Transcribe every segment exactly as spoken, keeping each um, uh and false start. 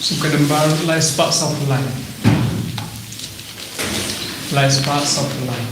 Sum ka dymbar lai spah saw phew lai. Lai spah saw phew lai.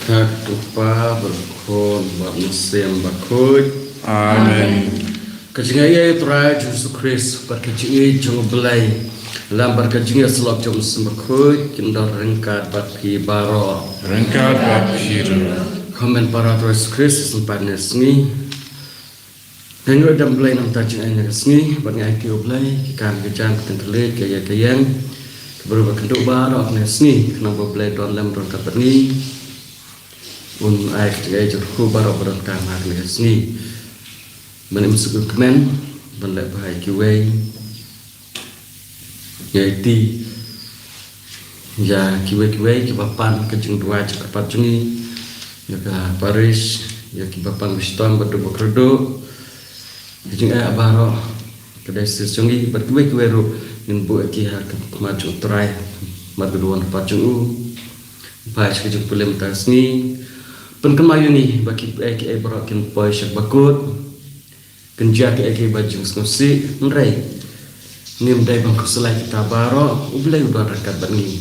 Ka kpa bad ka khun bad ka mynsiem bakhuid. Amen. Ka jingaiei u Trai Jisu Khrist bad ka jingïeit jong u Blei, lem bad ka jingïasyllok jong u Mynsiem Bakhuid, kin don ryngkat bad phi baroh. Ryngkat bad phi ruh. Khublei para Trai Jisu Khrist, sngewbha ne sngi. Ngi ïa dem Blei namar ka jingaiei na ka sngi, bad ngi aiti u Blei ki kam ki jam, ki tynrai, ka ïa ka ïeng, ki briew ba kynduh baroh na ka sngi, khnang ba u Blei don lem don ryngkat bad ngi. Un ai ka jingaiei jong u baroh ba donkam ha ka sngi. Ban im suk im kmen, ban leh bha ïa kiwei. Ïa iti, ïa kiwei kiwei kiba pan ka jingduwai jingkyrpad jong ngi, ïa ka parish, ïa kiba pan ba shitom bad kiba kyrduh. Ka jingaiei baroh ka diocese jong ngi bad kiwei kiwei ruh ngin buh ïa ki ha ka khmat jong u Trai, bad ka duwan kyrpad jong u. Ba sha ka jingpule mynta ka sngi, pynkynmaw ïa ngi ba kiei kiei baroh kin poi sha kaba kut. Kin jia kiei kiei ba jingsngewsih, hynrei ngim dei ban khuslai kita baroh, u Blei u don ryngkat bad ngi.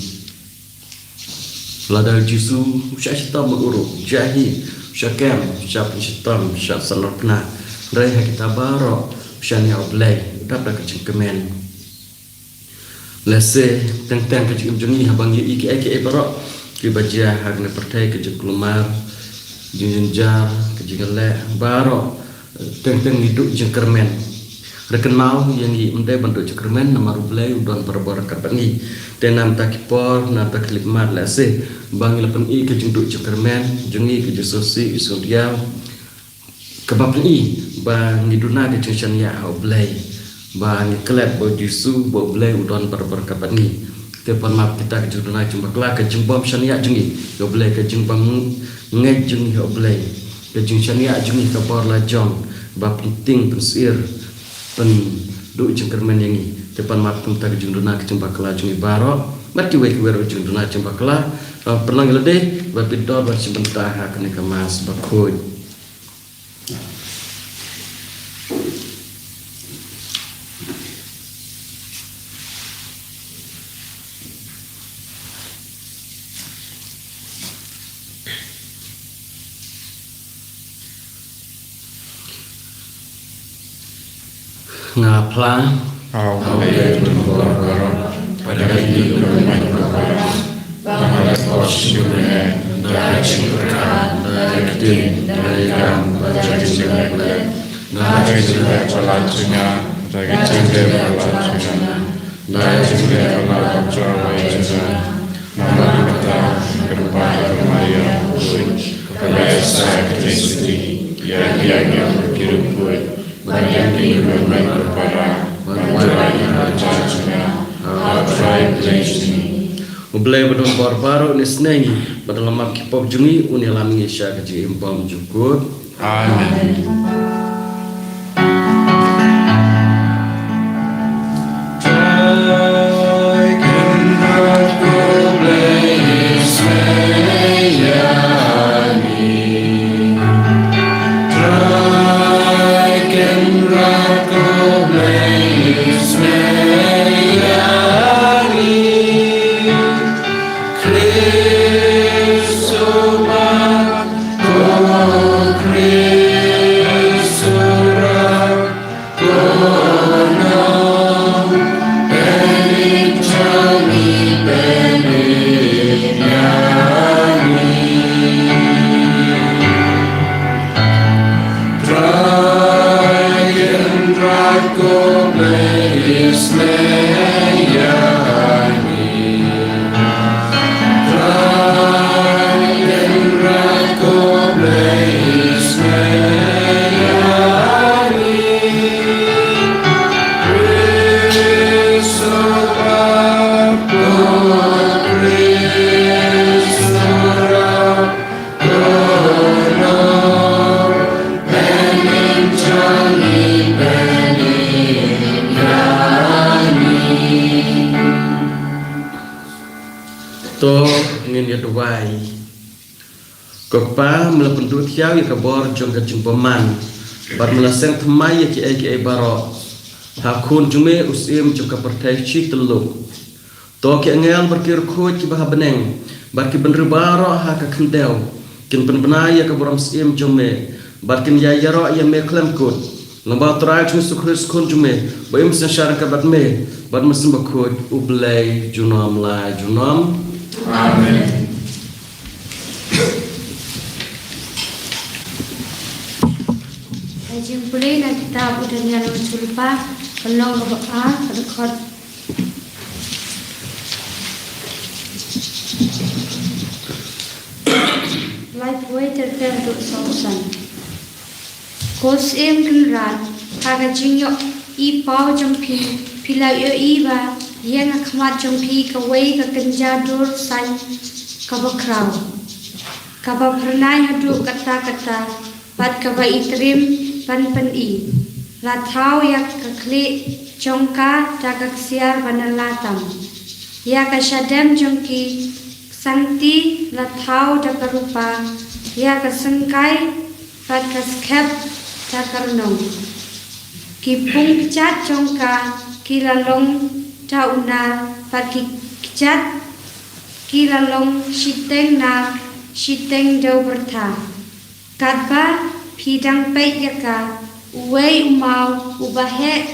Lada u Jisu u shah shitom bad u ruh, jia hi, u shah kem, u shah pynshitom, u shah san arpna, hynrei ha kita baroh u shaniah u Blei, u dap da ka jingkmen. Lehse teng teng ka jingim jong ngi haba ngi ïohi kiei kiei baroh kiba jia ha kane ka pyrthei, ka jingkulmar, ka jingjynjar, ka jingïaleh baroh, teng teng ngi duh jingkyrmen. Hynrei kynmaw ïa ngi, ym dei ban duh jingkyrmen namar u Blei u don barabor ryngkat bad ngi. Te na bynta ki por, na bynta ki khyllipmat, lehse ba ngi la pyni ka jingduh jingkyrmen jong ngi, ka jingsngewsih, ka jingsngewdiaw, kaba pyni ba ngi duna ka jingshaniah ha u Blei, ba ngi klet ba u Jisu, ba u Blei u don barabor ryngkat bad ngi. Te pan map kita ka jingduna jingbakla, ka jingbym shaniah jong ngi ha u Blei, ka jingbym ngeit jong ngi ha u Blei, ka jingshaniah jong ngi ha ka bor lajong, ba pyntieng pynsheptieng, pynduh jingkyrmen ïa ngi. Te pan map kumta ka jingduna ka jingbakla jong ngi baroh bad kiwei kiwei ruh jingduna jingbakla. Ban pynlong ïa lade ba phi don ban shim bynta ha kane ka Mass bakhuid. Nga phla. Aw, nga leh ïa u Blei baroh, bad ïa kine kiba mih na ka bor, ba nga la ïoh shisha ne, da ka jingpyrkhat, da ka ktien, da ka kam, bad da ka jingïaleh. Da ka jingïaleh palat jong nga, da ka jingïaleh palat jong nga, da ka jingïaleh palat jong nga. Namar kata, ka Jong U Blei, ka Maria, ka Blei sa ka Trinity, ïa, ïa, ïa, ki ruh, bad ïa ki ruh, bad ïa ki ruh, bad ïa ki ruh, U Blei ba don bor baroh un isynei ngi, bad ha la map ki pop jong ngi un ïalam ngi sha ka jingim bymjukut. Amen. To ngin ïa duwai. Ko Kpa, me la pynduh thiaw ïa ka bor jong ka jingbymman, bad me la seng thymmai ïa kiei kiei baroh ha Khun jong me u Syiem jong ka pyrthei shi tyllup. To ki angel bad ki riewkhuid kiba ha bneng bad ki bynriew baroh ha ka khyndew kin pynbna ïa ka burom syiem jong me bad kin ïa ïaroh ïa me khlem kut. Lyngba U Trai jong ngi Jisu Khrist Khun jong me, ba im synshar ryngkat bad me bad Mynsiem Bakhuid, U Blei junom la junom. Amen. Ka jingpule na kitab u Daniel, u Sulpa, ka lynnong kaba ar, ka dkhot laiphew wei ter ter haduh sawphew san. Ko Syiem Kynrad, ha ka jingïohi paw jong phi, phi la ïohi ba ïeng ha khmat jong phi kawei ka kynja dur saiñ kaba khraw, kaba phyrnai haduh katta katta, bad kaba i triem ban pyni. La thaw ïa ka khlieh jong ka da ka ksiar ba nylla tam, ïa ka shadem jong ki sangti la thaw da ka rupa, ïa ka syngkai bad ka skhem da ka rnong. Ki pung kjat jong ka ki la long da u nar, bad ki kjat ki la long shiteng nar, shiteng dew byrtha. Katba phi dang peit ïa ka, uwei u maw uba heh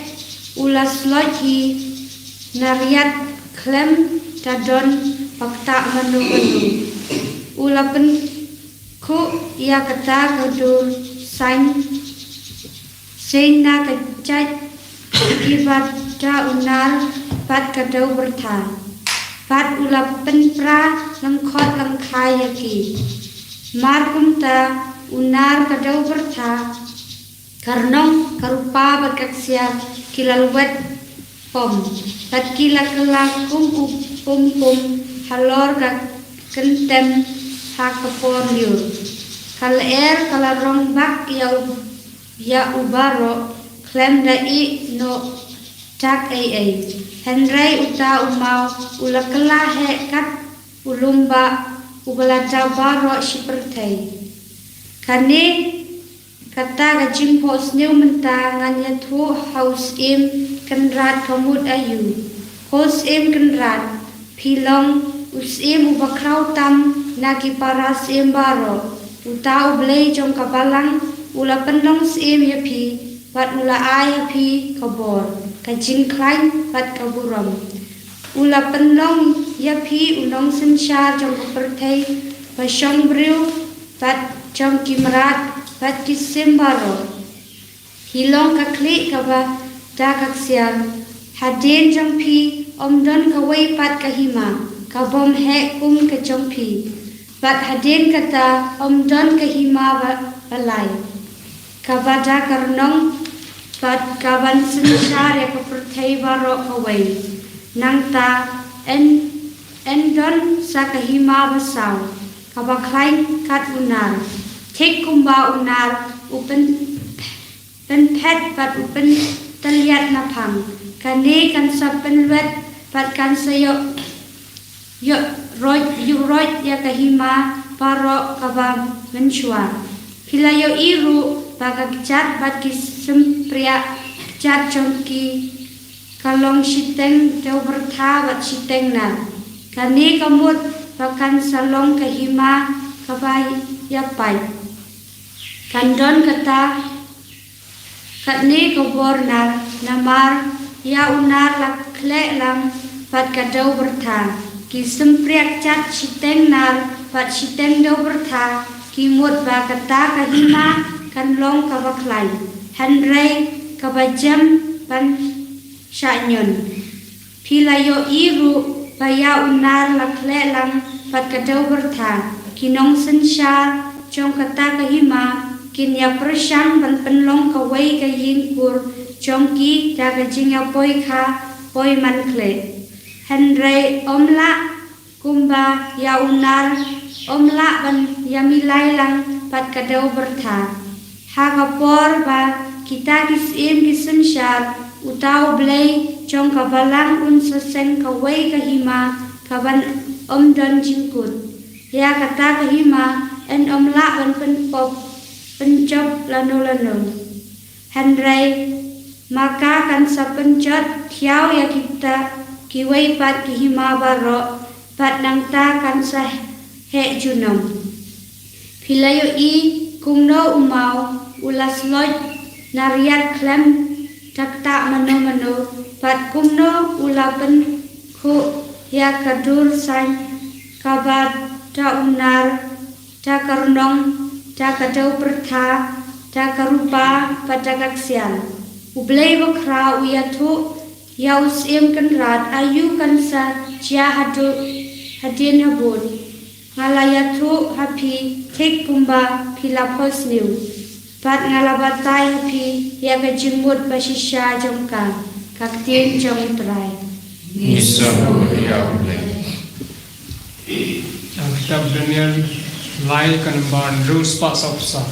u la sloit hi na riat khlem da don ba ktah mano mano. U la pynkhuh ïa kata ka dur saiñ saiñ na ka jait kiba da u nar bad ka dew byrtha, bad u la pynpra lyngkhot lyngkhai ïa ki. Mar kumta u nar, ka dew byrtha, ka rnong, ka rupa bad ka ksiar ki la lwet pom, bad ki la kylla kum u pum pum halor ka kyntem ha ka por lyiur. Ka lyer ka la rong bak ïa u ïa u baroh khlem da ïeh noh dak ei ei. Hynrei uta u maw u la kylla heh kat u lymbah uba la da baroh shi pyrthei. Kane kata ka jingphohsniew mynta ngan ïathuh ha u Syiem Kynrad ka mut aïu. Ko Syiem Kynrad, phi long u Syiem uba khraw tam na ki para syiem baroh. Uta U Blei jong ka balang u la pynlong syiem ïa phi, bad u la ai ha phi ka bor, ka jingkhlaiñ bad ka burom. U la pynlong ïa phi u nongsynshar jong ka pyrthei, ba shong briew bad jong ki mrad bad ki sim baroh. Phi long ka khlieh kaba da ka ksiar. Hadien jong phi ym don kawei pat ka hima ka bym heh kum ka jong phi, bad hadien kata ym don ka hima ba, ba lai kaba da ka rnong bad ka ban synshar ïa ka pyrthei baroh kawei. Nangta yn yn don sa ka hima basaw, kaba khlaiñ kat u nar, thik kumba u nar u pyn-, pynphet bad u pyntyllad naphang. Kane kan sa pynlwet bad kan sa ïoh, ïoh roit, ïoh roit ïa ka hima baroh kaba mynshuwa. Phi la ïohi ruh ba ka kjat bad ki sympriah kjat jong ki ka long shiteng dewbyrtha bad shiteng nar. Kane ka mut ba kan sa long ka hima kaba ïapait. Kan don kata, katne ka bor nar, namar ïa u nar la khleh lang bad ka dewbyrtha. Ki sympriah kjat shiteng nar bad shiteng dewbyrtha ki mut ba kata ka hima kan long kaba khlaiñ, hynrei kaba jem ban shah ñion. Phi la ïohi ruh ba ïa u nar la khleh lang bad ka dewbyrtha, ki nongsynshar jong kata ka hima kin ïa pyrshang ban pynlong kawei ka ïing kur jong ki da ka jingïapoi kha poi man khleh. Hynrei ym lah kumba ïa u nar, ym lah ban ïamilai lang bad ka dewbyrtha. Ha ka por ba kita ki syiem ki synshar, uta U Blei jong ka balang un sa seng kawei ka hima kaban ym don jingkut. Ïa kata ka hima yn ym lah ban pynpop pynjop lano lano. Hynrei ma ka kan sa pynjot thiaw ïa kita kiwei pat ki hima baroh, bad nangta kan sa heh junom. Phi la ïohi kumno u maw u la sloit na riat khlem takta mano mano, bad kumno u la pynkhuh ïa ka dur saiñ kaba da u nar, da ka rnong, da ka dewbyrtha, da ka rupa, bad da ka ksiar. U Blei bakhraw u ïathuh ïa u syiem kynrad, aïu kan sa jia haduh hadien habud. Nga la ïathuh ha phi thik kumba phi la phohsniew, bad nga la batai ha phi ïa ka jingmut bashisha jong ka. Ka ktien jong U Trai. Ngin sa buh ïa U Blei. Kitab Daniel lai, ka nombar hynriew spah saw phew saw.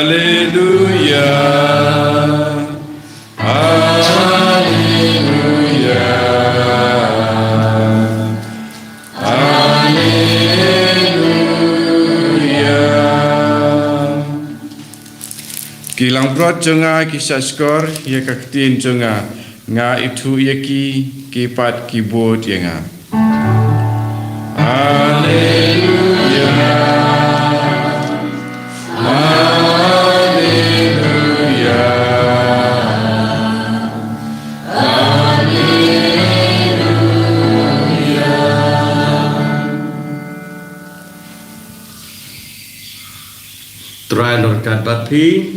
Haleluya. Haleluya. Haleluya. Ki langbrot jong nga ki shahshkor ïa ka ktien jong nga, nga ithuh ïa ki, ki pat ki bud ïa nga. Haleluya. Haleluya. Haleluya. Trai nor kat bat phi.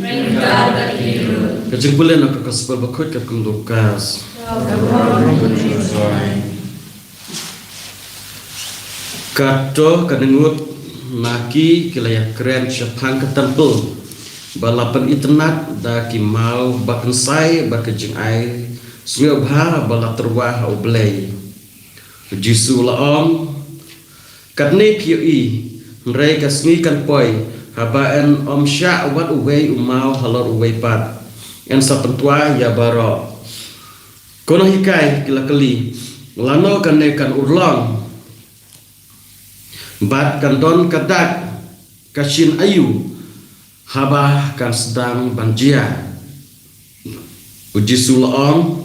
Ka jingpule na ka gospel bakhuid ka kum Lukas. Kato ka ngut na ki ki la ïakren shaphang ka temple, ba la pynitynnad da ki maw bakynsai bad ka jingai sngewbha ba la tyrwa ha U Blei. U Jisu u la ong, katne phi ïohi, hynrei ka sngi kan poi haba yn ym shah wat uwei u maw halor uwei pat, yn sa pyntwa ïa baroh. Ki nonghikai ki la kylli, lano kane kan urlong? Bad kan don ka dak ka shin aïu haba kan sdang ban jia? U Jisu u la ong,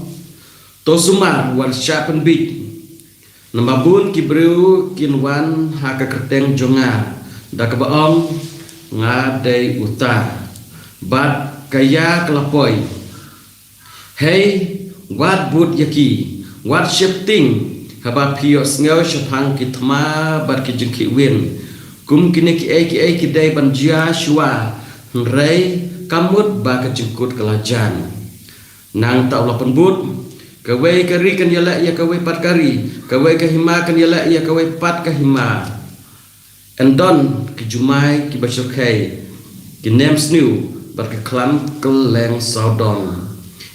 to sumar, wat shah pynbit. Namar bun ki briew kin wan ha ka kyrteng jong nga, da kaba ong, nga dei uta, bad ka ïa ka la poi. Hei, wat bud ïa ki, wat sheptieng, haba phi ïohsngew shaphang ki thma bad ki jingkhih win. Kum kine kiei kiei ki dei ban jia shuwa, hynrei kam mut ba ka jingkut ka la jan. Nangta u la pynbud, kawei ka ri kan ïaleh ïa kawei pat ka ri, kawei ka hima kan ïaleh ïa kawei pat ka hima. Yn don ki jumai kiba shyrkhei, ki nemsniew bad ki khlam kylleng sawdong.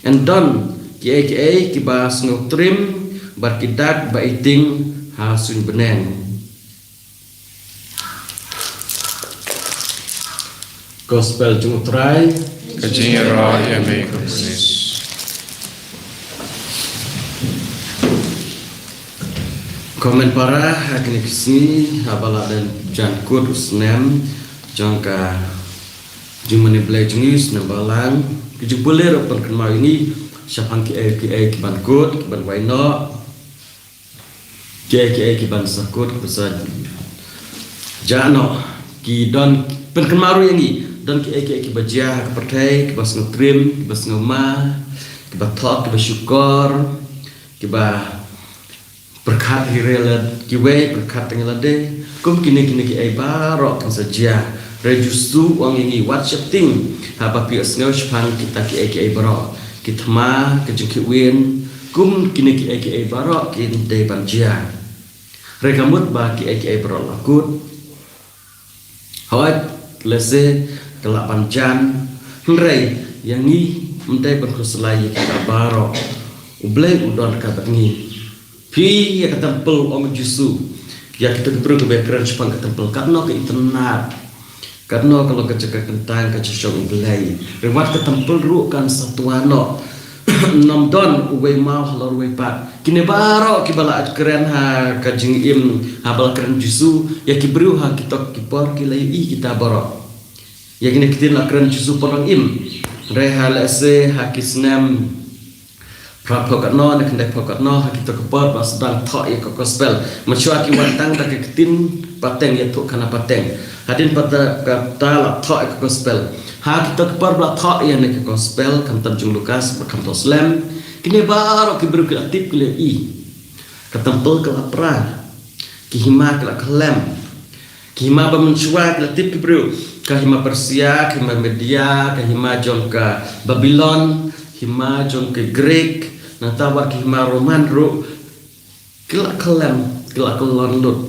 Yn don kiei kiei kiba sngewtrim bad ki dak ba iting ha suiñ bneng. Gospel jong U Trai. Ka jingïaroh ïa me ko Khrist. Ko hynmen para, ha kine ki sngi haba la dang jan kut u snem jong ka jingmane Blei jong ngi, u snem Balang, ki jingpule ruh pynkynmaw ïa ngi shaphang kiei kiei ki ban kut, ki ban wai noh. Kiei kiei ki ban sa kut, ki ban sa jah noh, ki don, pynkynmaw ruh ïa ngi, don kiei kiei kiba jia ha ka pyrthei, kiba sngewtrim, kiba sngewma, kiba thok, kiba shukor, kiba pyrkhat ïa ki re lad, kiwei pyrkhat tang ïa lade, kum kine kine kiei baroh kin sa jia. Hynrei u Jisu u ong ïa ngi, wat sheptieng haba phi ïohsngew shaphang kita kiei kiei baroh. Ki thma, ka jingkhih win, kum kine kiei kiei baroh kin dei ban jia. Hynrei kam mut ba kiei kiei baroh la kut. Hooid, lehse ka lah ban jan, hynrei ïa ngi ym dei ban khuslai ïa kita baroh. U Blei u don ryngkat bad ngi. Phi ïa ka temple, ong u Jisu ïa kita ki briew kiba kren shaphang ka temple, katno ka itynnad, katno ka long ka jaka kyntang, ka jaka shong U Blei. Hynrei wat ka temple ruh kan sa twa noh. Ym don uwei maw halor uwei pat. Kine baroh kiba la kren ha ka jingim, haba la kren u Jisu ïa ki briew ha kito ki por, ki la ïohi kita baroh. Ïa kine ki ktien la kren u Jisu pynban im. Hynrei ha lehse ha ki snem phra phew katno ne khyndai phew katno, ha kito ki por ba sdang thoh ïa ka gospel, mynshuwa ki wan tang da ki ktien pateng, ïathuh khana pateng. Hadien pat kata la thoh ïa ka gospel. Ha kito ki por ba la thoh ïa kane ka gospel, khamtam jong u Lukas bad khamtam u Slem, kine baroh ki briew ki la tip, ki la ïohi. Ka temple ka la pra, ki hima ki la khlem, Ki hima ba mynshuwa ki la tip ki briew, ka hima Persia, ka hima Media, ka hima jong ka Babilon, hima jong ka Greek, nangta wat ka hima Roman ruh, ki la kyllem, ki la kyllon lut.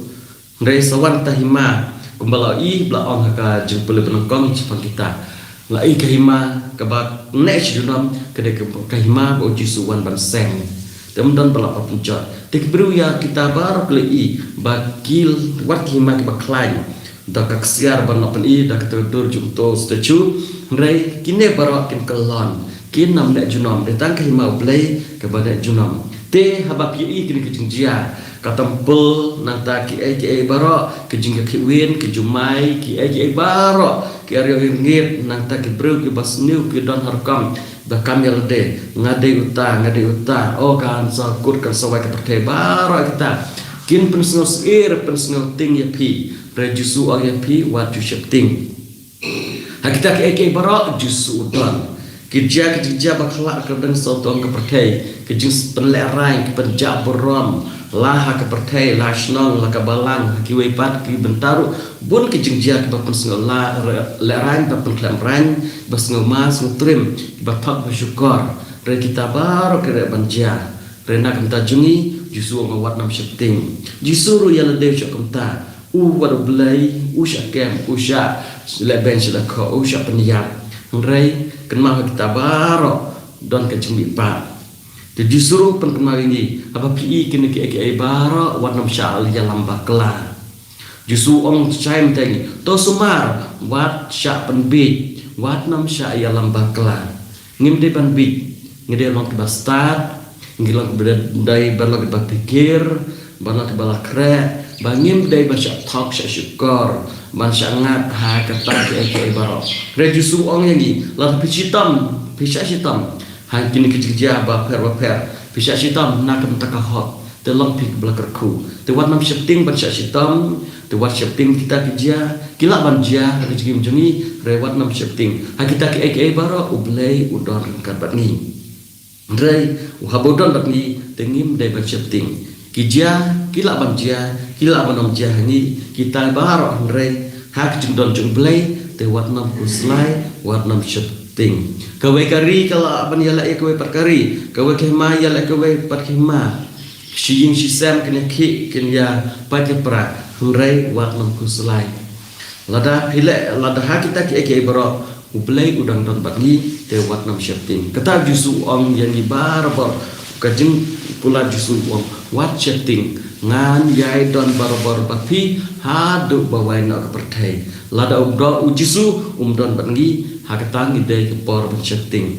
Hynrei sa wan ta hima, kumba la i, ba la ong ha ka jingpule ba nyngkong shaphang kita. La i ka hima kaba neh shi junom, ka dei ka, ka hima ba u Jisu wan ban seng. Te ym don ba lah ban pynjot. Te ki briew ïa kita baroh ki la i ba ki wat ki hima kiba khlaiñ da ka ksiar ban noh pyni da ka dur jong uto u statue. Hynrei kine baroh kin kyllon, kin ym neh junom. Dei tang ka hima U Blei kaba neh junom. Te haba phi ïohi kine ki jingjia, ka templ, nangta kiei kiei baroh, ki jingïakhih win, ki jumai, kiei kiei baroh, ki ariaw ïingit, nangta ki briew kiba sniew ki don ha rukom ba kam ïa lade, nga dei uta, nga dei uta, o kan sa kut kan sa wai ka pyrthei, baroh kita kin pynsngew sir, pynsngew tieng ïa phi. Hynrei Jisu ong ïa phi, wat ju sheptieng. Ha kita kiei kiei baroh Jisu u don. Ki jia, ki jingjia ba khlad ka dang sawdong ka pyrthei, ki jingpynlehraiñ, ki pynjah burom, la ha ka pyrthei, la shnong, la ka balang, ha kiwei pat ki bynta ruh, bun ki jingjia kiba pynsngew la, re-, lehraiñ, ba pynkhlem raiñ, ba sngew ma, sngew trim, kiba thok, ba shukor. Hynrei kita baroh ki reh ban jia. Hynrei na ka bynta jong ngi, Jisu u ong wat nym sheptieng. Jisu ruh ïa lade u shah kumta. U wat U Blei, u shah kem, u shah leh beiñ sha leh khoh, u shah pynïap. Hynrei kynmaw ha kita baroh don ka jingmihpat. Te Jisu ruh pynkynmaw ïa ngi, haba phi i kine kiei kiei baroh, wat nym shah ïalam bakla. Jisu u ong shai mynta ïa ngi, to sumar, wat shah pynbiej, wat nym shah ïalam bakla. Ngim dei ban biej, ngi dei long kiba stad, ngi long kiba dei ban long kiba phikir, ban long kiba la khreh, ba ngim dei ban shah thok shah shukor, ban shah ngat ha kata kiei kiei baroh. Hynrei Jisu u ong ïa ngi, lada phi shitom, phi shah shitom ha kine ki jingjia bapher bapher, phi shah shitom na ka bynta ka hok, te long phi kiba la kyrkhu. Te wat nym sheptieng ban shah shitom, te wat sheptieng kita ki jia, ki lah ban jia ha ka jingim jong ngi, hynrei wat nym sheptieng. Ha kita kiei kiei baroh U Blei u don ryngkat bad ngi. Hynrei haba u don bad ngi, te ngim dei ban sheptieng. Ki jia, ki lah ban jia, ki lah ban ym jia ha ngi, kita baroh, hynrei ha ka jingdon jong U Blei, te wat nym khuslai, wat nym sheptieng. Kawei ka ri ka lah ban ïaleh ïa kawei pat ka ri, kawei ka hima ïaleh kawei pat ka hima. Shi ïing shi sem kin ïakhih, kin ïa pait ïa pra, hynrei wat nym khuslai. Lada phi leh, lada ha kita kiei kiei baroh U Blei u dang don bad ngi, te wat nym sheptieng. Kata Jisu u ong ïa ngi barabor, ka jingkular Jisu u ong, wat sheptieng, ngan ïai don barabor bad phi haduh ba wai noh ka pyrthei. Lada u don, u Jisu um don bad ngi, ha kata ngi dei ka por ban sheptieng.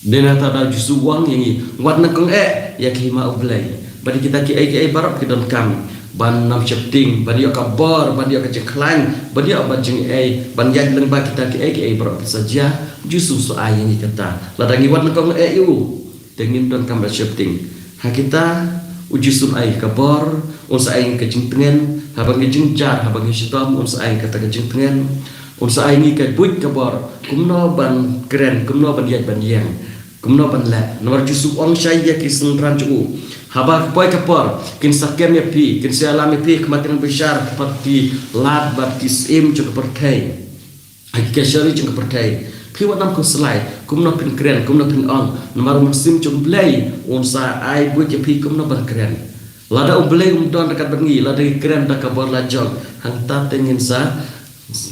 Dei na kata da u Jisu u ong ïa ngi, wat nyngkong eh ïa ka hima U Blei. Bad ïa kita kiei kiei baroh ki donkam ban nym sheptieng, ban ïoh ka bor, ban ïoh ka jingkhlaiñ, ban ïoh ban jingeh, ban ïaid lyngba kita kiei kiei baroh ki sa jia, u Jisu u sa ai ïa ngi kata. Lada ngi wat nyngkong eh ïa u, te ngim donkam ban sheptieng. Ha kita, u Jisu un ai ka bor, un sa ai ka jingtngen, haba ngi jingjia, haba ngi shitom, un sa ai kata ka jingtngen, un sa ai ngi ka buit ka bor, kumno ban kren, kumno ban ïaid ban ïeng, kumno ban leh. Namar u Jisu u ong shai ïa ki synran jong u, haba ka poi ka por, kin sa kem ïa phi, kin sa ïalam ïa phi, ha khmat ki nongbishar, ha khmat ki lad bad ki syiem jong ka pyrthei. Ha ki kashari jong ka pyrthei. Phi wat nym khuslai, kumno phin kren, kumno phin ong. Namar u Mynsiem jong U Blei un sa ai buit ïa phi kumno ban kren. Lada U Blei um don ryngkat bad ngi, lada ngi kren da ka bor la jong, hangta te ngin sa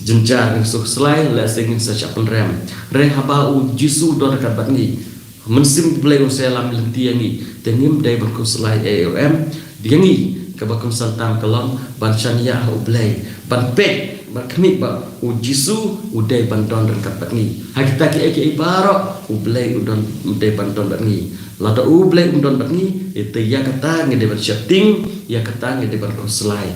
jynjar, ngin sa khuslai, lehse ngin sa shah pynrem. Hynrei haba u Jisu u don ryngkat bad ngi, Mynsiem U Blei un sa ïalam lynti ïa ngi, te ngim dei ban khuslai ei ei em. Ïa ngi kaba kongsan tam ka long ban shaniah ha U Blei, ban peit, ban khmih ba u Jisu u dei ban don ryngkat bad ngi. Ha kita kiei kiei baroh U Blei u don, u dei ban don bad ngi. Lada U Blei um don bad ngi, te ïa kata ngi dei ban sheptieng, ïa kata ngi dei ban khuslai.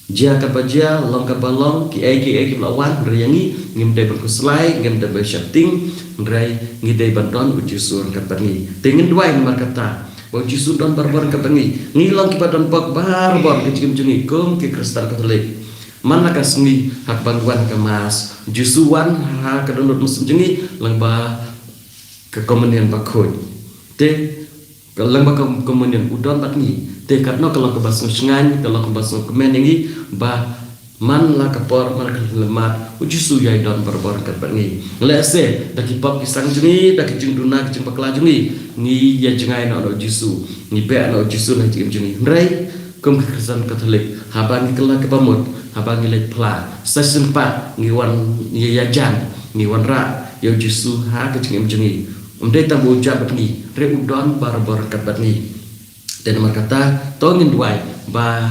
Jia kaba jia, long kaba long, kiei kiei kiba la wan, hynrei ïa ngi, ngim dei ban khuslai, ngim dei ban sheptieng, hynrei ngi dei ban don u Jisu ryngkat bad ngi. Te ngin duwai namar kata ba u Jisu don barabor ryngkat bad ngi. Ngi long kiba don bok barabor ha ka jingim jong ngi kum ki Khristan Katholik. Man la ka sngi ha kaba ngi wan ha ka Mass, u Jisu u wan ha ka dohnud mynsiem jong ngi lyngba ka Komunion bakhuid. Te Ka lyngba ka communion u don bad ngi. Te katno ka long kaba sngewshngaiñ, ka long kaba sngewkmen ïa ngi ba man la ka por, man la ka lyndet, u Jisu u ïai don barabor ryngkat bad ngi. Lehse da ki pop ki seng jong ngi, da ki jingduna ki jingbakla jong ngi, ngi ïa jngai noh na u Jisu, ngi beh noh na u Jisu na ka jingim jong ngi. Hynrei kum ki Khristan Katholik, haba ngi kylla kaba mut, haba ngi leit phla, sa shisien pat ngi wan, ngi ïa jan, ngi wanrah ïa u Jisu ha ka jingim jong ngi. Ym dei tang ba u jan bad ngi, hynrei u don barabor ryngkat bad ngi. Te namar kata, to ngin duwai ba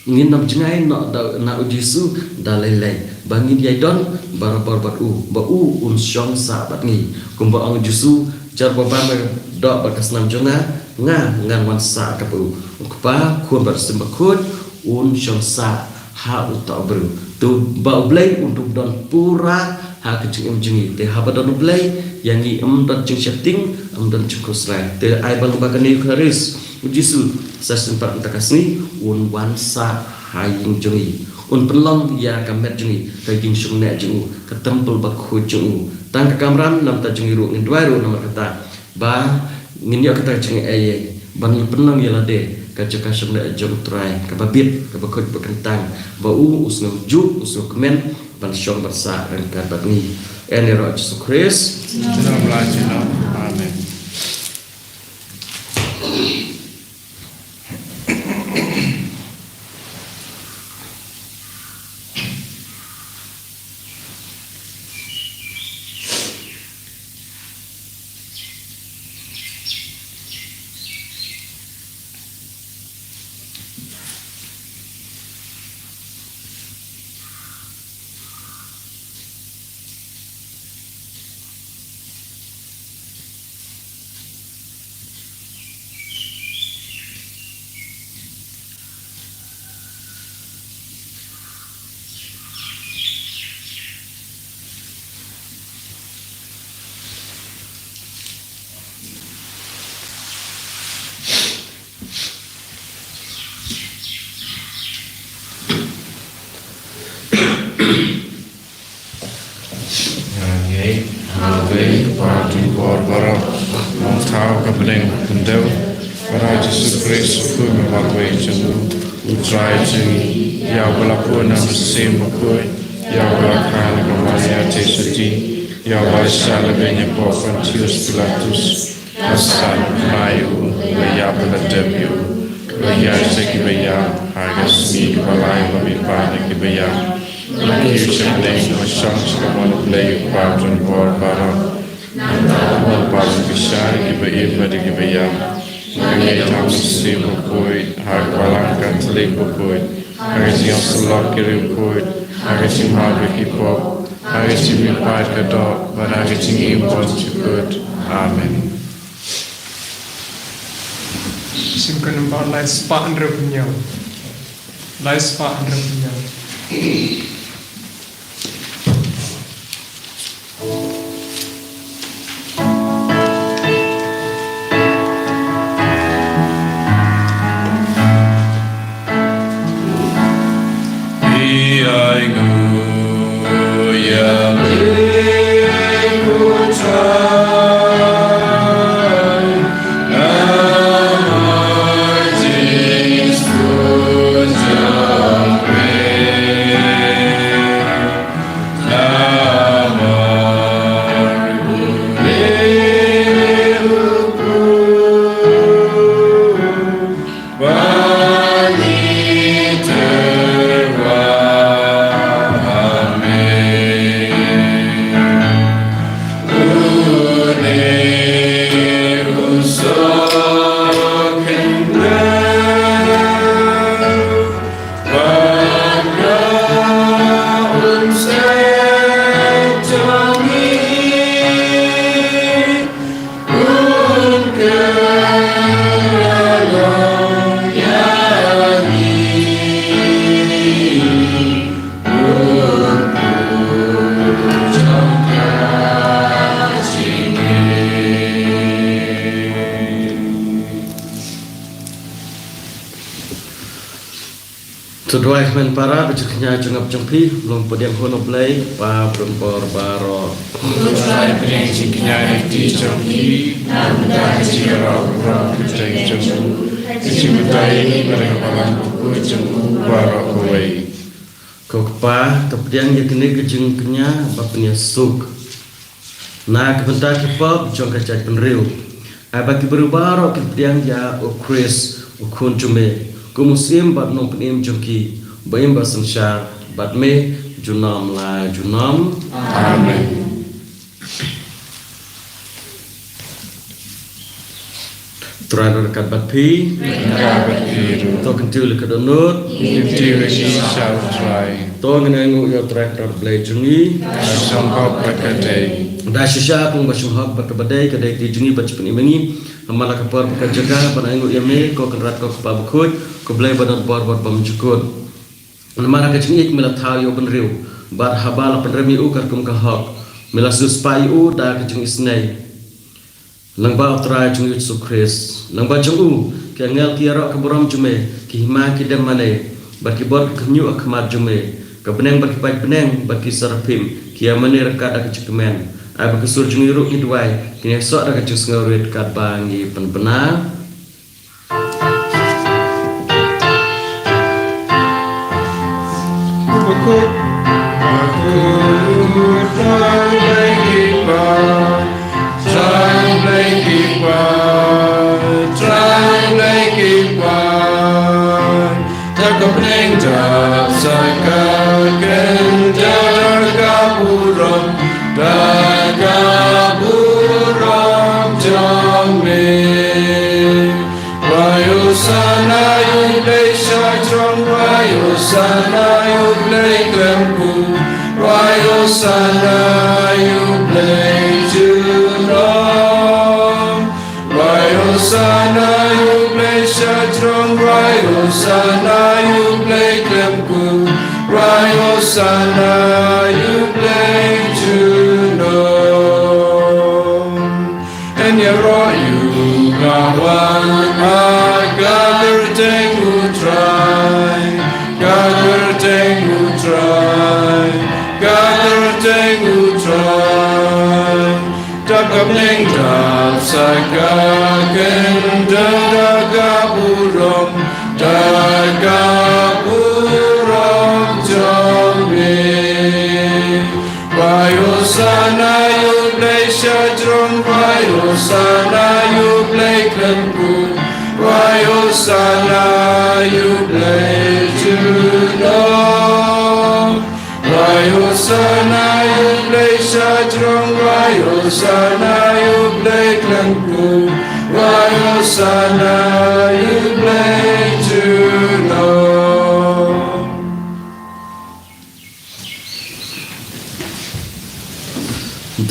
ngin ym jngai noh da, na u Jisu da lei lei, ba ngin ïai don barabor bad u, ba u un shong sah bad ngi. Kumba ong u Jisu, jar ba bam ka doh bad ka snam jong nga, nga ngan wan sah ryngkat bad u. U Kpa, Khun bad u Mynsiem Bakhuid un shong sah ha uta u briew. To ba u Blei un dup don pura ha ka jingim jong ngi. Te haba don u Blei, ïa ngi ym don jingsheptieng, ym don jingkhuslai. Te ai ba lyngba kane ka Eucharist, u Jisu sa shisien pat mynta ka sngi un wan sah ha ïing jong ngi. Un pynlong ïa ka met jong ngi ka ïing shongneh jong u, ka temple bakhuid jong u. Tang ka kamram na bynta jong ngi ruh, ngin duwai ruh namar kata ba ngin ïoh kata ka jingaiei ban pynlong ïa lade ka jaka shongneh jong u Trai kaba bit, kaba khuid, ba kyntang, ba u u sngewjuh, u sngewkmen ban shong ban sah ryngkat bad ngi. Ïa kane ruh Jisu Khrist. Amen. Ngan ïai, ngan ïai, Kpa jong ka bor baroh, long thaw ka bneng khyndew, Kpa Jisu Khrist, u Khun marwei jong u, u Trai jong ngi, ïa uba la pun na u Mynsiem Bakhuid, ïa uba la kha na ka Maria Theisotti, ïa uba la shah lehbeiñ ha u Pontius Pilatus, la sah, la khlaiñ ïa u, la ïap, la dep ïa u, la hiar sha kiba ïap, ha ka sngi kaba lai la mihpat na kiba ïap. La kiew sha bneng, la shong sha ka mon U Blei U Kpa jong ka bor baroh. Nangta u la wan pynbishar ïa kiba im bad ïa kiba ïap. Ngan ïai tam ha u Mynsiem Bakhuid, ha ka Balang Katholik bakhuid, ha ka jingïasyllok ki riewkhuid, ha ka jingmap ïa ki pop, ha ka jingmihpat ka doh, bad ha ka jingim bymjukut. Amen. Shim ka nambar lai spah hynriew phew hynñiew. Lai spah hynriew phew hynñiew. To duwai kmen para, ba jingkñia jong nga bad jong phi long pdiang hun u Blei Kpa Briew Bor baroh. To duwai pdiang jingkñia ïa ki jong ki, na ka bynta ka jingïaroh baroh ka jong u, ka jingmyntoi ïa ngi na ka balang bakhuid jong u baroh kawei. Ko Kpa, to pdiang ïa kane ka jingkñia ba pynïasuk na ka bynta ki pop jong ka jaitbynriew. Ai ba ki briew baroh ki pdiang ïa u Khrist u khun jong me, kum u syiem bad u nongpynim jong ki, ba im ba synshar bad me junom la junom. Amen. Trai ryngkat bad phi. Ryngkat bad phi ruh. To kyntiew ïa ka dohnud. Kyntiew ïa ngi sha u Trai. To ngin ainguh ïa u Trai Kynrad Blei jong ngi. Ka shong hok bad ka dei. Da shisha kumba shong hok bad kaba dei, ka dei ka jong ngi bad jingpynim ïa ngi. Namar la ka por bad ka jaka ban ainguh ïa me, ko Kynrad ko Kpa bakhuid, ko Blei ba don bor bad bym jukut. Namar ha ka jingïeit me la thaw ïa u bynriew, bad haba la pynrem ïa u katkum ka hok, me la siewspah ïa u da ka jingisynei. Lyngba u Trai jong ngi u Jisu Khrist. Lyngba jong u, ki angel ki ïaroh ka burom jong me, ki hima ki dem mane, bad ki bor ki khynñiuh ha khmat jong me, ka bneng bad ki paid bneng, bad ki saraphim, ki ïa mane ryngkat da ka jingkmen. Ai ba ki sur jong ngi ruh ngi duwai, kin ïasoh da ka jingsngewrit katba ngi pynbna. Bakhuid, bakhuid, Trai Blei Kpa, Trai Blei Kpa, Trai Blei Kpa. Da ka bneng dap sa ka kyndon da ka burom, da ka burom jong me. Wai Hosanna ïa u Blei sha jrong, wai Hosanna ïa u Blei khlem kur, wai Hosanna ïa u Blei junom. Wai Hosanna ïa u Blei sha jrong, wai Hosanna ïa u Blei khlem kur, wai Hosanna ïa u Blei junom. Yn ïaroh ïa u, nga wan ha ka kyrteng u Trai, ka kyrteng u Trai, ka kyrteng u Trai. Da ka bneng dap sa ka kyndon da ka burom, da ka burom jong me. Wai Hosanna ïa u Blei sha jrong, wai Hosanna ïa u Blei khlem kur, wai Hosanna ïa u Blei junom. Wai Hosanna ïa u Blei sha jrong, wai Hosanna ïa u Blei khlem kur, wai Hosanna ïa u Blei junom.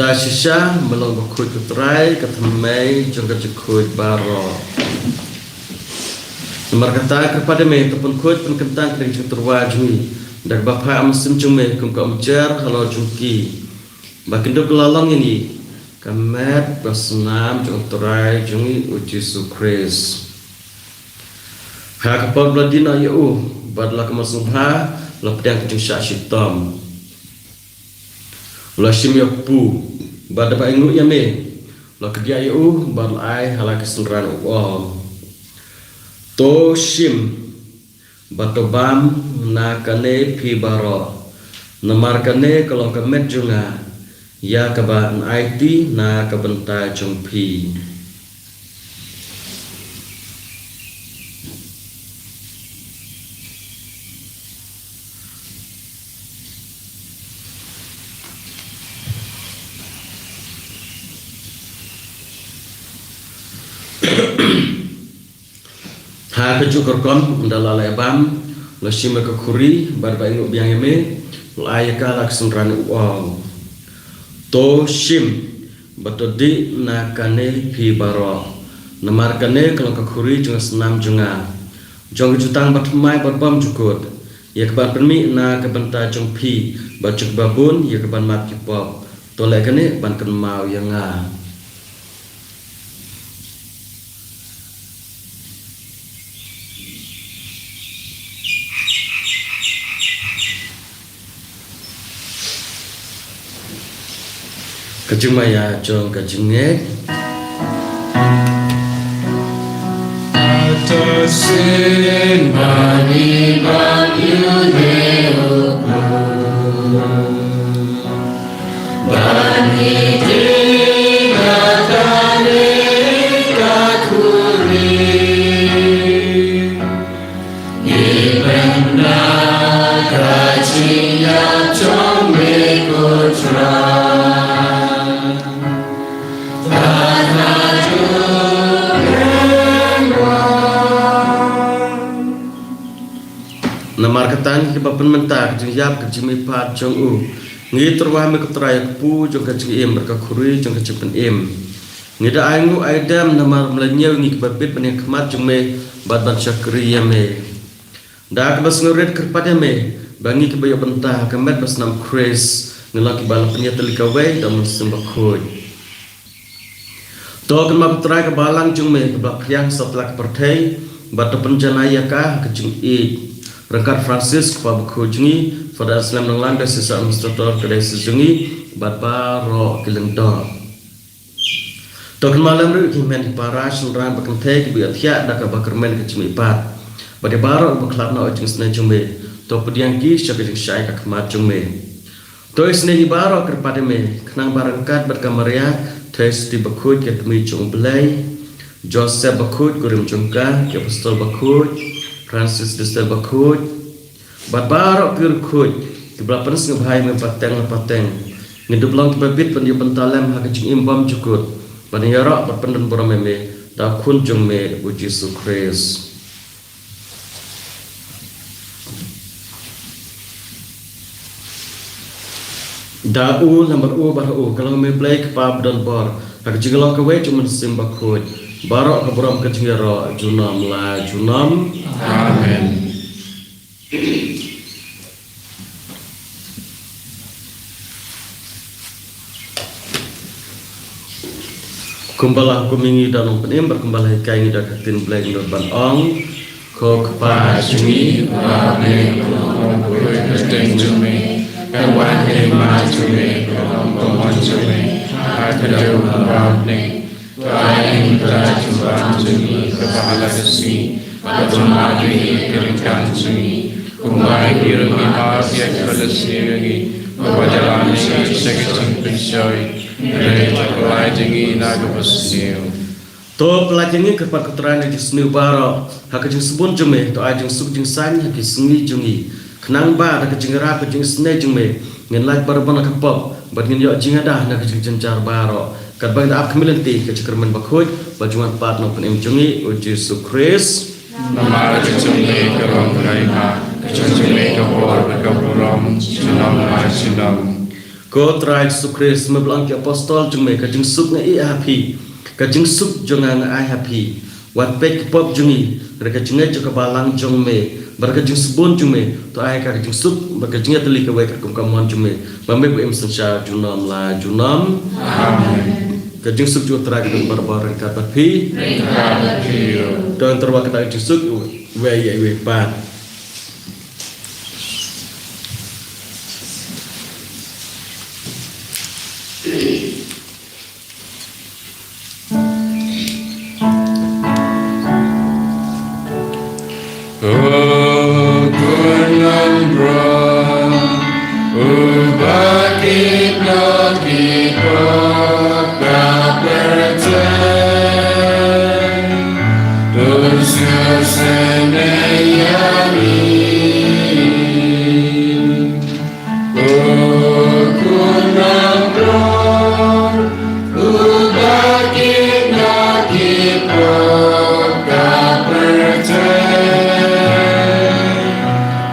Da shisha, me long bakhuid ko Trai, ka thymmei jong ka jingkhuid baroh. Namar kata, kyrpad ïa me, to pynkhuid pynkyntang ka ring jingtyrwa jong ngi da kaba phah ïa u Mynsiem jong me kum ka umjer halor jong ki, ba kin dup la long ïa ngi ka met bad snam jong u Trai jong ngi u Jisu Khrist. Ha ka por ba la die noh ïa u bad la ka mon sngewbha, la pdiang ka jingshah shitom. U la shim ïa u kpu bad da ba ainguh ïa me, u la kdiah ïa u bad u la ai ha la ki synran, u ong: To shim bad to bam na kane phi baroh, namar kane ka long ka met jong nga, ïa kaba yn aiti na ka bynta jong phi. Ha kajuh ka rukom, ynda la leh bam, u la shim ïa ka khuri bad ba ainguh biang ïa me, u la ai ïa ka ha la ki synran, u ong: To shim bad to dih na kane phi baroh, namar kane ka long ka khuri jong ka snam jong nga, jong ka jutang bathymmai bad bymjukut, ïa kaban pynmih na ka bynta jong phi bad jong kiba bun, ïa kaban map ki pop. To leh kane ban kynmaw ïa nga. Ka jingmaïa jong ka jingngeit. Ata sin bani bang yu ne u bani dina tane ka khuri. Ngi pynda ka jingïap jong me ko Trai. Namar kata ngi kiba pynmynta ka jingïap ka jingmihpat jong u, ngi tyrwa me ko Trai ïa ka kpu jong ka jingim bad ka khuri jong ka jingpynim. Ngi da ai nguh ai dem namar me la ñiew ngi kiba bit ban ïakhmat jong me bad ban shakri ïa me. Da kaba sngewrit kyrpad ïa me ba ngi kiba ïoh bynta ha ka met bad snam Khrist ngi long kiba la pynïatylli kawei da u Mynsiem Bakhuid. To kynmaw ko Trai ka balang jong me kaba la phriang satlak ka pyrthei bad to pynjanai ïa ka ha ka jingïeit ryngkat Francis kpa bakhuid jong ngi, Father Anselm Nonglang, Diocese Administrator ka diocese jong ngi bad baroh ki lyngdoh. To kynmaw lem ruh ïa ki hynmen ki para shynrang bad kynthei kiba ïohthiah da kaba kyrmen ka jingmihpat bad ïa baroh kiba khlad noh ïa ka jingisynei jong me. To pdiang ki sha ka jingshai ka khmat jong me. To isynei ngi baroh kyrpad ïa me khnang ba ryngkat bad ka Maria Theisotti bakhuid ka kmie jong u Blei, Joseph bakhuid kurim jong ka, ki apostol bakhuid, Francis de Sales bakhuid, bad baroh ki riewkhuid kiba la pynsngewbha ïa me pateng la pateng, ngin dup long kiba bit ban ïoh bynta lem ha ka jingim bymjukut ban ïaroh bad pyndon burom ïa me da u Khun jong me u Jisu Khrist. Da u, namar u, bad ha u ka long me Blei Kpa badonbor, ha ka jingïalong kawei jong u Mynsiem Bakhuid, baroh ka burom ka jingïaroh junom la junom. Amen. Kumba la hukum ïa ngi da u Nongpynim bad kumba la hikai ïa ngi da ka ktien Blei ngi doh ban ong. Ko Kpa jong ngi uba ha bneng, ka long ka burom ka kyrteng jong me, kan wan ka hima jong me, ka long ka mon jong me ha ka dei kumba ha bneng. To ai ïa ngi mynta ka jingbam jong ngi kaba ha la ka sngi, bad to map ïa ngi ki ryngkat jong ngi kumba ngi ruh ngi map ïa kiba la sniew ïa ngi, bad wat ïalam sha ngi sha ka jingpynshoi, hynrei to pyllait ïa ngi na kaba sniew. To pyllait ïa ngi kyrpad ko Trai na ki jingsniew baroh, ha ka jingsbun jong me to ai jingsuk jingsaiñ ha ki sngi jong ngi. Khnang ba da ka jingïarap ka jingisynei jong me ngin lait bha ban ïa ka pop bad ngin ïoh jingïada na ka jingjynjar baroh. Katba ngi ap khmih lynti ka jingkyrmen bakhuid bad jingwan pat u Nongpynim jong ngi u Jisu Khrist. Namar ka jong me ka long ka hima, ka jong me ka bor bad ka burom junom la junom. Ko Trai Jisu Khrist, me ba la ong ki apostol jong me, ka jingsuk nga ïeh ha phi, ka jingsuk jong nga nga ai ha phi. Wat peit ki pop jong ngi, hynrei ka jingngeit jong ka balang jong me, bad ka jingsbun jong me to ai ka jingsuk bad ka jingïatylli kawei katkum ka mon jong me, ba me ba im synshar junom la junom. Amen. Ka jingsuk jong u Trai ka don barabor ryngkat bad phi. Ryngkat bad phi ruh. To ngin tyrwa kata ka jingsuk iwei ïa iwei pat. O Khun Nongpynim, uba kit na ki pop ka pyrthei, to sngewsynei ïa ngi. O Khun Nongpynim, uba kit na ki pop ka pyrthei,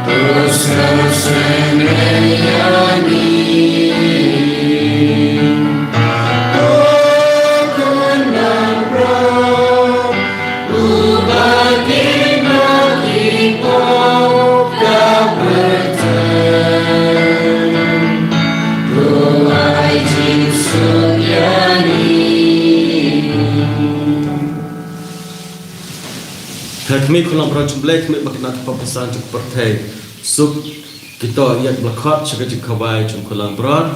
to sngewsynei ïa ngi. O Khun Nongpynim, uba kit na ki pop ka pyrthei, to ai jingsuk ïa ngi. Ha khmih, Khun Nongpynim jong U Blei, khmih ba kit na ki pop basan jong ka pyrthei. Suk Kito ïa ka blakot sha ka jingkawai jong ka langbrot.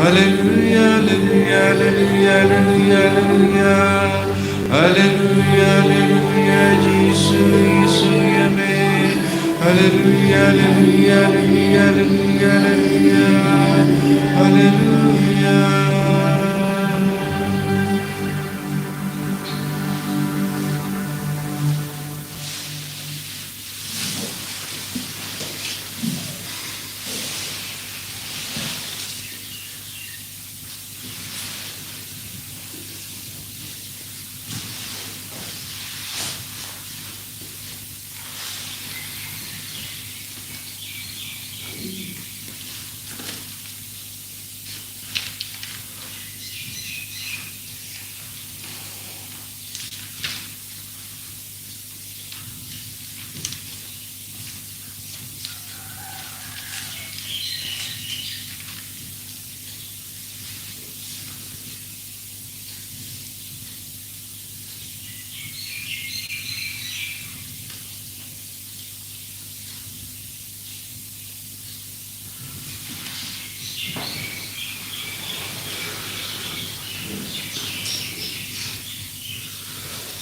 Haleluya, haleluya, haleluya, haleluya. Haleluya, haleluya, Jisu, Jisu ïa me. Haleluya, haleluya, haleluya, haleluya, haleluya. Haleluya.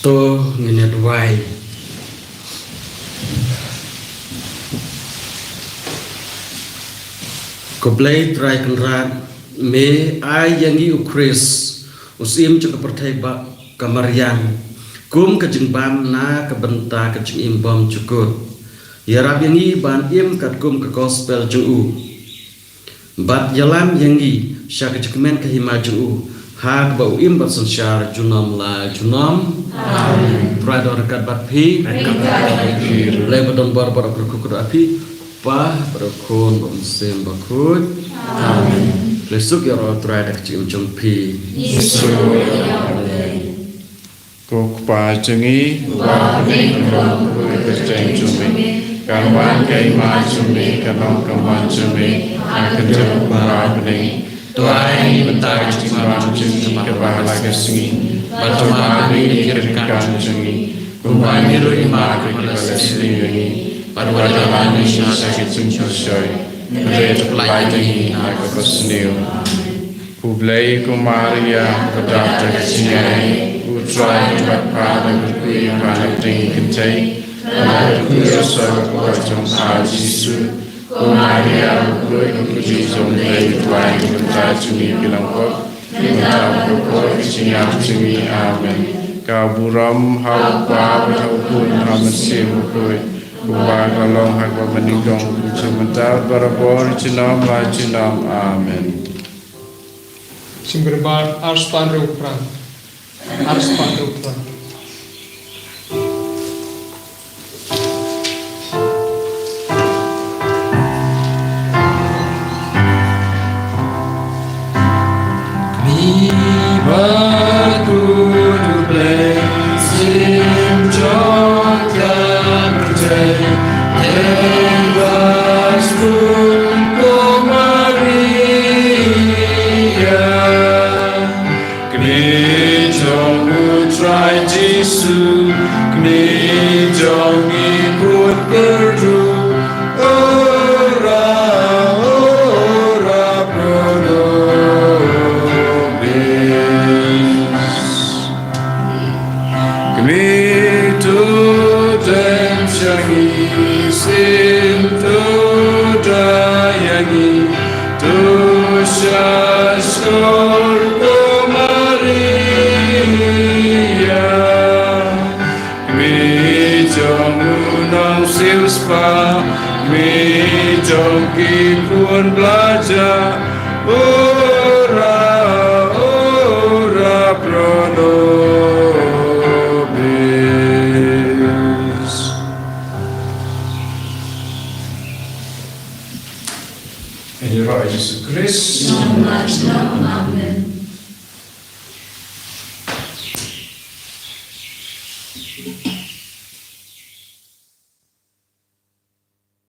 To ngin ïa duwai. Ko Blei Trai Kynrad, me ai ïa ngi u Khrist, u syiem jong ka pyrthei ba ka mariang, kum ka jingbam na ka bynta ka jingim bymjukut. Ïarap ïa ngi ban im katkum ka gospel jong u. Bad ïalam ïa ngi sha ka jingkmen ka hima jong u, ha kaba u im bad synshar junom la junom. Amen. Trai don ryngkat bad phi. Ryngkat bad phi. Lei ba don bor bad u kyrkhu kyrdoh ïa phi. Pa bad u Khun bad u Mynsiem Bakhuid. Amen. Lei suk ïa u Trai da ka jingim jong phi. Jisu ïa u Blei. Ko Kpa jong ngi, uba ha bneng, ka long ka kyrteng jong me. Kan wan ka hima jong me, kan long ka mon jong me, ha ka khyndew kumba ha bneng. To ai ïa ngi mynta ka jingbam jong ngi kaba ha la ka sngi. Bad to map ïa ngi ki ryngkat jong ngi, kumba ngi ruh ngi map ïa kiba la sniew ïa ngi. Bad wat ïalam ïa ngi sha ka jingpynshoi, hynrei to pynlait ïa ngi na ka basniew. U Blei, ko Maria, ba dap da ka jingaiei, u Trai u don bad pha, ba kyrkhu ïa pha na ka bynta ki kynthei, bad ba kyrkhu ïa u soh bakhuid jong pha u Jisu. Ko Maria bakhuid, ko Kynrad jong u Blei, duwai na ka bynta jong ngi ki langpop, na ka bynta u bakhuid ka jingïap jong ngi. Amen. Ka burom ha u Kpa bad ha u Khun bad ha u Mynsiem Bakhuid, kumba ka long ha kaba mynnyngkong, kumjuh mynta, barabor, junom la junom. Amen. Sngewbha ar spah hynriew phra. Ar spah hynriew phra. Kmie bakhuid U Blei, Syiem jong ka pyrthei, dei ba sngewthuh ko Maria. Kmie jong U Trai Jisu, kmie jong ngi khun kyrduh, ora, ora pro nobis. Kmie to dem sha ngi, Syiem to da ïa ngi, to sha shkor ko Maria. Kmie jong u Nongsiewspah, kmie jong ki khun blajah, ora, ora pro nobis. Ïaroh ïa Jisu Khrist. Junom la junom. Amen.